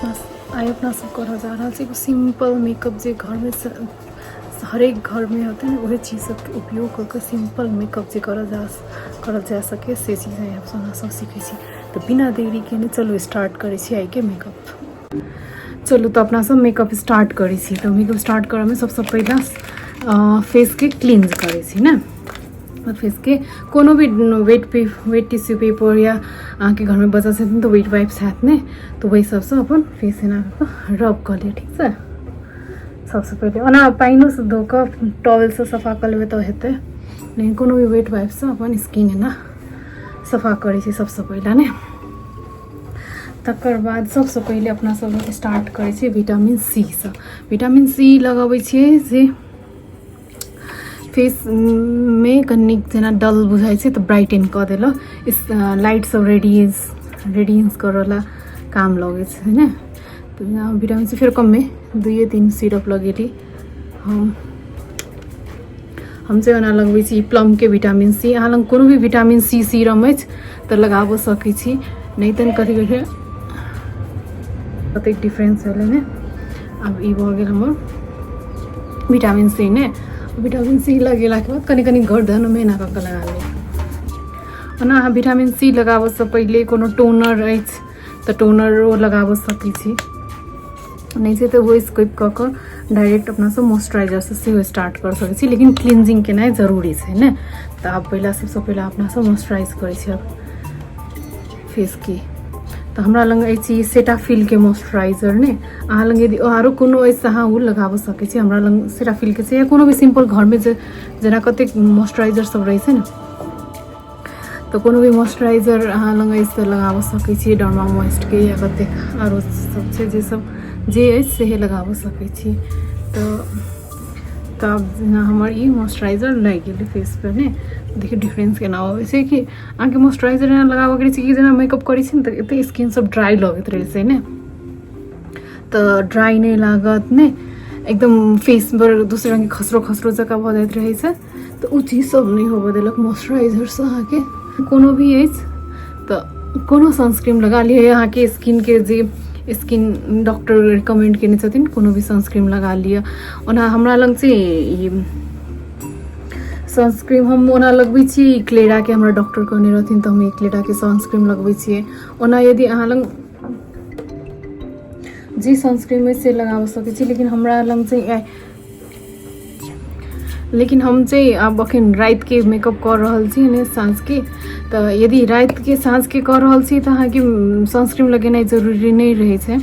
अपना आइ अपना सब करऽ जा रहल छी एगो सिम्पल मेकअप जे घरमे हरेक घरमे होतै ने, उहे चीज सबके उपयोग कऽ कऽ सिम्पल मेकअप जे करल जा सके, से चीज आइ अपना सब सीखै छी। तऽ बिना देरी केने चलू, स्टार्ट करै छी आइके मेकअप। चलू, तऽ अपना सब मेकअप स्टार्ट करै छी। तऽ मेकअप स्टार्ट करऽमे सबसँ पहिला फेसके क्लींस करै छी ने। फेसके कोनो भी वेट टिश्यू पेपर या अहाँके घरमे बच्चा छथिन तऽ वेट वाइप्स हैत ने, तऽ ओहि सबसँ अपन फेस एना कऽ कऽ रब कऽ लिअ, ठीक छै? सबसँ पहिले ओना पानिओसँ धो कऽ टॉवेलसँ सफा कऽ लेबै तऽ हेतै, लेकिन कोनो भी वेट वाइप्ससँ अपन स्किन एना सफा करै छी सबसँ पहिला ने। तकर बाद सबसँ पहिले अपना सब स्टार्ट करै छियै विटामिन सी सँ। विटामिन सी लगबै छियै से फेसमे कनिक जेना डल बुझाइ छै तऽ ब्राइटन कऽ देलक, लाइट सब रेडियंस रेडियंस करऽ ला काम लगै छै ने। तऽ जेना विटामिन सी फेर कमे दुइए तीन सिरप लगेली हम। हम चाहिँ ओना लगबै छी प्लमके विटामिन सी। अहाँ लग कोनो भी विटामिन सी सीरम अछि तऽ लगाबो सकै छी, नहि तऽ कथी कहै छै, कतेक डिफरेंस भेलै ने। आब ई भऽ गेल हमर विटामिन सी ने। विटामिन सी लगेलाके बाद कनि कनि गर्दनमे एना कऽ कऽ लगा लेब। ओना अहाँ विटामिन सी लगाबऽसँ पहिले कोनो टोनर अछि तऽ टोनरो लगाबऽ सकै छी, नहि छै तऽ ओ स्किप कऽ कऽ डायरेक्ट अपनासँ मॉइस्चराइजरसँ सेहो स्टार्ट कऽ सकै छी, लेकिन क्लिनजिंग केनाइ जरूरी छै ने। तऽ आब पहिला सबसँ पहिला अपनासँ मॉइस्चराइज करै छी आब फेसके। तऽ हमरा लग अछि ई सेटाफिलके मॉइस्चराइजर ने। अहाँ लग यदि आरो कोनो अछि तऽ अहाँ ओ लगाबऽ सकै छी। हमरा लग सेटाफिलके छै या कोनो भी सिम्पल घरमे जे जेना कतेक मॉइस्चराइजर सब रहै छै ने, तऽ कोनो भी मॉइस्चराइजर अहाँ लग अछि तऽ लगाबऽ सकै छी, डर्मा मॉइस्टके या कतेक आरो सब छै, जे सब जे अछि सेहे लगाबऽ सकै छी। तऽ तब जेना हमर ई मॉइस्चराइजर लागि गेलै फेस पर ने, देखियौ डिफरेंस केना अबै छै कि अहाँके मॉइस्चराइजर एना लगाबऽ के रहै छै कि जेना मेकअप करै छी ने तऽ एते स्किन सब ड्राई लगैत रहै छै ने, तऽ ड्राई नहि लागत ने, एकदम फेस पर दोसर रंगके खसरो खसरो जकाँ भऽ जाइत रहै छै, तऽ ओ चीज सब नहि होबऽ देलक मॉइस्चराइजरसँ। अहाँके कोनो भी अछि तऽ कोनो सनस्क्रीन लगा लिअ, अहाँके स्किनके जे स्किन डॉक्टर रिकमेंड केने छथिन, कोनो भी सनस्क्रीन लगा लिअ। ओना हमरा लग छै ई सनस्क्रीन, हम ओना लगबै छी क्लेराके, हमरा डॉक्टर कहने रहथिन तऽ हम ई क्लेराके सनस्क्रीन लगबै छियै। ओना यदि अहाँ लग जे सनस्क्रीन अछि से लगाबऽ सकै छी, लेकिन हमरा लग चाहिँ लेकिन हम चाहिँ आब अखन रातिके मेकअप कऽ रहल छी ने साँझके, तऽ यदि रातिके साँझके कऽ रहल छी तऽ अहाँके सनस्क्रीन लगेनाइ जरूरी नहि रहै छै,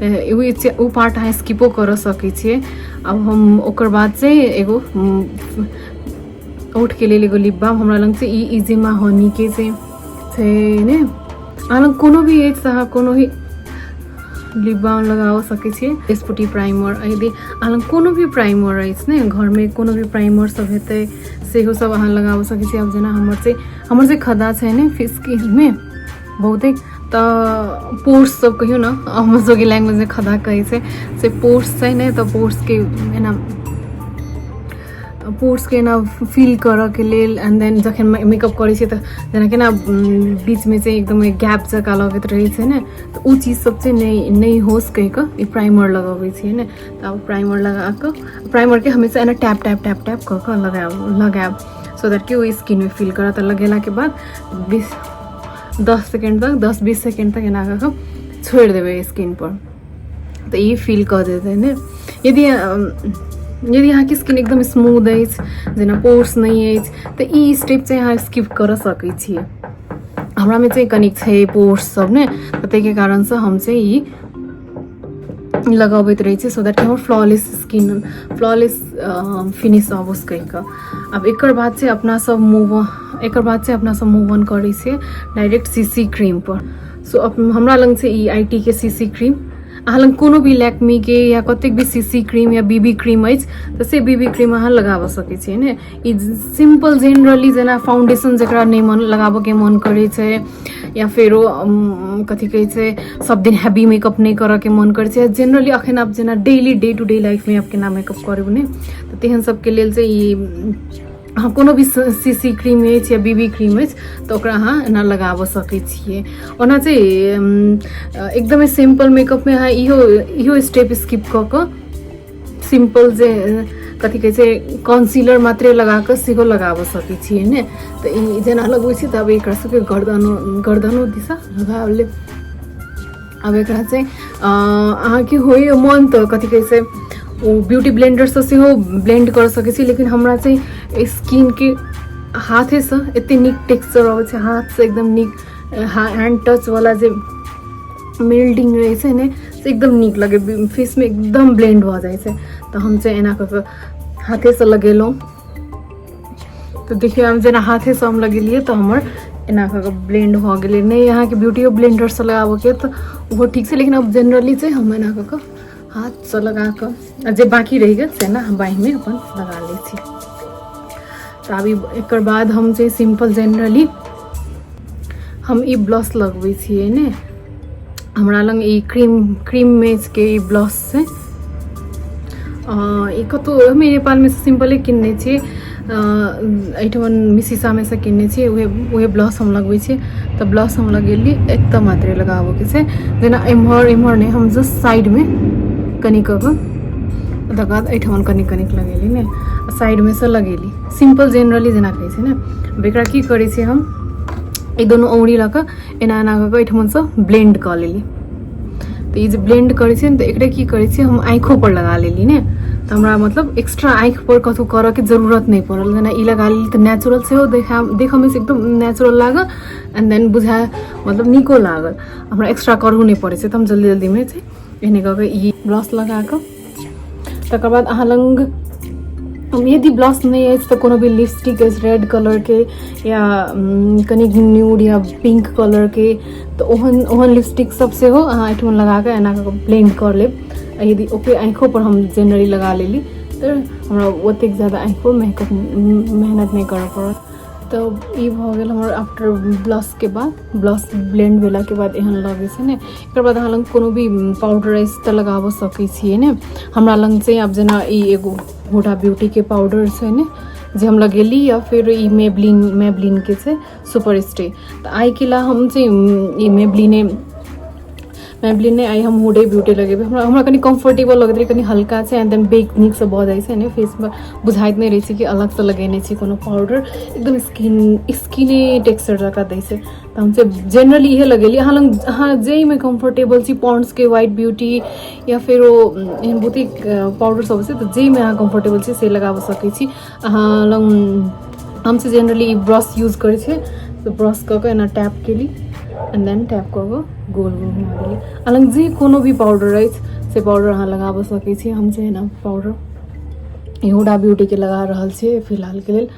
तऽ ओ पार्ट अहाँ स्किपो करऽ सकै छियै। आब हम ओकर बाद चाहिँ एगो ओठके लेल एगो लिप बाम हमरा लग चाहिँ ई इजिमा हनीके चाहिँ छै ने। अहाँ लग कोनो भी अछि तऽ अहाँ कोनो भी लिप बाम लगाओ सकै छियै। स्पुटी प्राइमर, यदि अहाँ लग कोनो भी प्राइमर अछि ने, घरमे कोनो भी प्राइमर सब हेतै, सेहो सब अहाँ लगाबऽ सकै छियै। आब जेना हमर चाहिँ खदा छै ने स्किनमे बहुते, तऽ पोर्स सब कहियौ ने, हमर सबके लैंग्वेजमे खदा कहै छै, से पोर्स छै ने, तऽ पोर्सके एना पोर्सके एना फील करऽके लेल, एंड देन जखन मेकअप करै छियै तऽ जेना केना बीचमे चाहिँ एकदम गैप जकाँ लगैत रहै छै ने, तऽ ओ चीज सब चाहिँ नहि नहि होस कहि कऽ ई प्राइमर लगबै छियै ने। तऽ आब प्राइमर लगा कऽ, प्राइमरके हमेशा एना टैप टैप टैप टैप कऽ कऽ लगायब लगायब, सो that कि ओ स्किनमे फील करत। तऽ लगेलाके बाद 20 10 सेकेंड तक, 10-20 सेकेंड तक एना कऽ कऽ छोड़ि देबै स्किन पर, तऽ ई फील कऽ देतै ने। यदि यदि अहाँके स्किन एकदम स्मूथ अछि, जेना पोर्स नहि अछि, तऽ ई स्टेप चाहिँ अहाँ स्किप करऽ सकै छियै। हमरामे चाहिँ कनिक छै पोर्स सब ने, तऽ ताहिके कारणसँ हम चाहिँ ई लगबैत रहै छी, सो that हमर फ्लॉलेस स्किन, फ्लॉलेस फिनिश अबोस् कहि कऽ। आब एकर बाद चाहिँ अपना सब मूव ऑन करै छियै डायरेक्ट सीसी क्रीम पर। सो हमरा लग छै ई I T के सीसी क्रीम। अहाँ लग कोनो भी लैक्मीके या कतेक भी सीसी क्रीम या बीबी क्रीम अछि तऽ से बीबी क्रीम अहाँ लगाबऽ सकै छियै ने। ई सिम्पल जेनरली जेना फाउंडेशन जकरा नहि मन लगाबऽके मन करै छै या फेरो कथी कहै छै, सब दिन हैवी मेकअप नहि करऽके मन करै छै, जेनरली अखन आब जेना डेली डे टू डे लाइफमे आब केना मेकअप करब ने, तऽ तेहन सबके लेल चाहिँ ई अहाँ कोनो भी सी सी क्रीम अछि या बी बी क्रीम अछि तऽ ओकरा अहाँ एना लगाबऽ सकै छियै। ओना चाहिँ एकदमै सिम्पल मेकअपमे अहाँ इहो इहो स्टेप स्किप कऽ कऽ सिम्पल जे कथी कहै छै कॉन्सीलर मात्रे लगा कऽ सेहो लगाबऽ सकै छियै ने। तऽ ई जेना लगबै छी तऽ आब एकरा सबके गर्दनो गर्दनो दिशा लगा लेब। आब एकरा चाहिँ अहाँके होइए मन तऽ कथी कहै छै ओ ब्यूटी ब्लेंडरसँ सेहो ब्लेंड कऽ सकै छी, लेकिन हमरा चाहिँ स्किनके हाथेसँ एते नीक टेक्सचर अबै छै, हाथसँ एकदम नीक हैंड टचवला जे मेल्टिंग रहै छै ने से एकदम नीक लगै, फेसमे एकदम ब्लेंड भऽ जाइ छै। तऽ हम चाहिँ एना कऽ कऽ हाथेसँ लगेलहुँ। तऽ देखियौ हम जेना हाथेसँ हम लगेलियै तऽ हमर एना कऽ कऽ ब्लेंड भऽ गेलै। नहि अहाँके ब्यूटियो ब्लेंडरसँ लगाबऽके तऽ ओहो ठीक छै, लेकिन आब जेनरली चाहिँ हम एना कऽ कऽ हाथसँ लगा कऽ आ जे बाँकी रहि गेल से ने हम बाँहिमे अपन लगा लै छी। तऽ आब एकर बाद हम चाहिँ सिम्पल जेनरली हम ई ब्लश लगबै छियै ने। हमरा लग ई क्रीम क्रीम मेजके ई ब्लश छै, ई कतहु हमे नेपालमे सिम्पले किनने छियै, एहिठमन मिसीसामे सँ किनने छियै। उहे उहे ब्लश हम लगबै छियै। तऽ ब्लश हम लगेली, एतऽ मात्रे लगाबऽके छै, जेना एम्हर एम्हर नहि, हम जस्ट साइडमे कनि कऽ कऽ तकर बाद एहिठमन कनि कनिक लगेली ने, साइडमे सँ लगेली, सिम्पल जेनरली जेना कहै छै ने। एकरा की करै छियै, हम ई दुनू औंगरी लऽ कऽ एना एना कऽ कऽ एहिठमनसँ ब्लेंड कऽ लेली। तऽ ई जे ब्लेंड करै छियै ने तऽ एकरे की करै छियै, हम आँखिओपर लगा लेली ने, तऽ हमरा मतलब एक्स्ट्रा आँखिपर कतहु करऽके जरूरत नहि पड़ल। जेना ई लगा लेली तऽ नेचुरल सेहो देखा देखऽमे एकदम नेचुरल लागल, एंड देन बुझा मतलब नीको लागल, हमरा एक्स्ट्रा करहु नहि पड़ै छै। तऽ हम जल्दी जल्दीमे छै एहने कऽ कऽ ई ब्लश लगा कऽ तकर बाद अहाँ लग यदि ब्लश नहि अछि तऽ कोनो भी लिपस्टिक अछि रेड कलरके या कनि न्यूड या पिंक कलरके, तऽ ओहन ओहन लिपस्टिक सब सेहो अहाँ एहिठमा लगा कऽ एना कऽ ब्लेंड कऽ लेब। यदि ओकरे आँखिओपर हम जेनरली लगा लेली तऽ हमरा ओतेक ज्यादा आँखिपर मेकअप मेहनत नहि करऽ पड़त। तऽ ई भऽ गेल हमर आफ्टर ब्लशके बाद, ब्लश ब्लेंड भेलाके बाद एहन लगै छै ने। एकर बाद अहाँ लग कोनो भी पाउडर अछि तऽ लगाबऽ सकै छियै ने। हमरा लग चाहिँ आब जेना ई एगो हुडा ब्यूटीके पाउडर छै ने जे हम लगेली, या फिर ई मेबलिन मेबलिनके छै सुपर स्टे। तऽ आइके ला हम चाहिँ ई मेबलिने मेबलिन आइ हम हुडे ब्यूटी लगेबै। हमरा हमरा कनि कम्फर्टेबल लगैत रहै, कनि हल्का छै, एंड then bake नीकसँ भऽ जाइ छै ने, फेसपर बुझाइत नहि रहै छै कि अलगसँ लगेने छी कोनो पाउडर, एकदम स्किन स्किने टेक्सचर जकाँ दै छै। तऽ हम चाहिँ जेनरली इहे लगेली। अहाँ लग अहाँ जाहिमे कम्फर्टेबल छी, पॉन्ड्सके व्हाइट ब्यूटी या फेर ओ एहन बहुते पाउडर सब छै, तऽ जाहिमे अहाँ कम्फर्टेबल छी से लगाबऽ सकै छी। अहाँ लग हम चाहिँ जेनरली ई ब्रश यूज करै छियै, तऽ ब्रश कऽ कऽ एना टैप केली, एंड then tap कऽ कऽ गोल गोल घुमा देली। अहाँ लग जे कोनो भी पाउडर अछि से पाउडर अहाँ लगाबऽ सकै छी। हम चाहिँ एना पाउडर हुडा ब्यूटीके लगा रहल छियै फिलहालके लेल।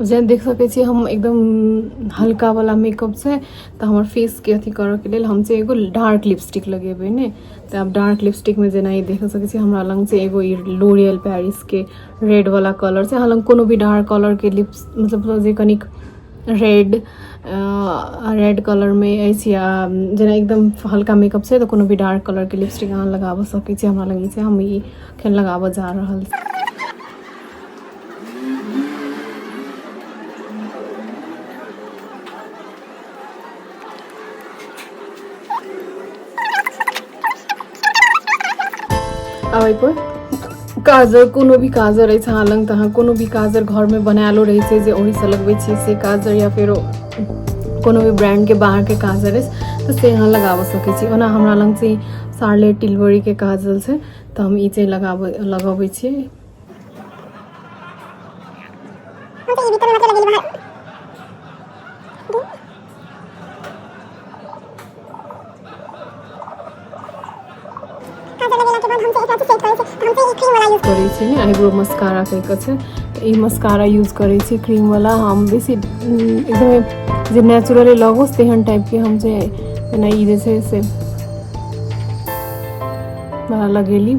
जेना देख सकै छियै हम एकदम हल्कावला मेकअप छै, तऽ हमर फेसके अथी करऽके लेल हम चाहिँ एगो डार्क लिपस्टिक लगेबै ने। तऽ आब डार्क लिपस्टिकमे जेना ई देख सकै छियै, हमरा लग चाहिँ एगो ई लोरियल पेरिसके रेडवला कलर छै। अहाँ लग कोनो भी डार्क कलरके लिप्स मतलब जे कनिक रेड रेड कलरमे अछि या जेना एकदम हल्का मेकअप छै, तऽ कोनो भी डार्क कलरके लिपस्टिक अहाँ लगाबऽ सकै छी। हमरा लग ई छै, हम ई एखन लगाबऽ जा रहल छी। आब एहिपर काजर, कोनो भी काजर अछि अहाँ लग तऽ अहाँ कोनो भी काजर घरमे बनायलो रहै छै जे ओहिसँ लगबै छियै से काजर, या फेर कोनो भी ब्रांडके बाहरके काजर अछि तऽ से अहाँ लगाबऽ सकै छी। ओना हमरा लग चाहिँ शार्लेट टिलबरीके काजल छै, तऽ हम ई चाहिँ लगाबै लगबै छियै। करै छै ने आइब्रो मस्कारा कहि कऽ छै, तऽ ई मस्कारा यूज करै छी क्रीमवला। हम बेसी एकदमै जे नेचुरली लगोस् तेहन टाइपके हम चाहिँ जेना ई जे छै से बड़ा लगेली।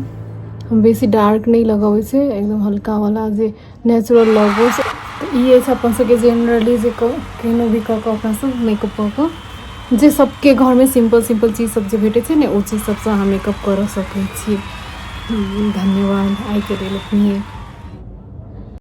हम बेसी डार्क नहि लगबै छै, एकदम हल्कावला जे नेचुरल लगोस्। तऽ ई अछि अपन सबके जेनरली जे केहनो भी कऽ कऽ अपना सब मेकअप कऽ कऽ जे सबके घरमे सिम्पल सिम्पल चीज सब जे भेटै छै ने, ओ चीज सबसँ अहाँ मेकअप करऽ सकै छी। धन्यवाद, आइके लेल इतने।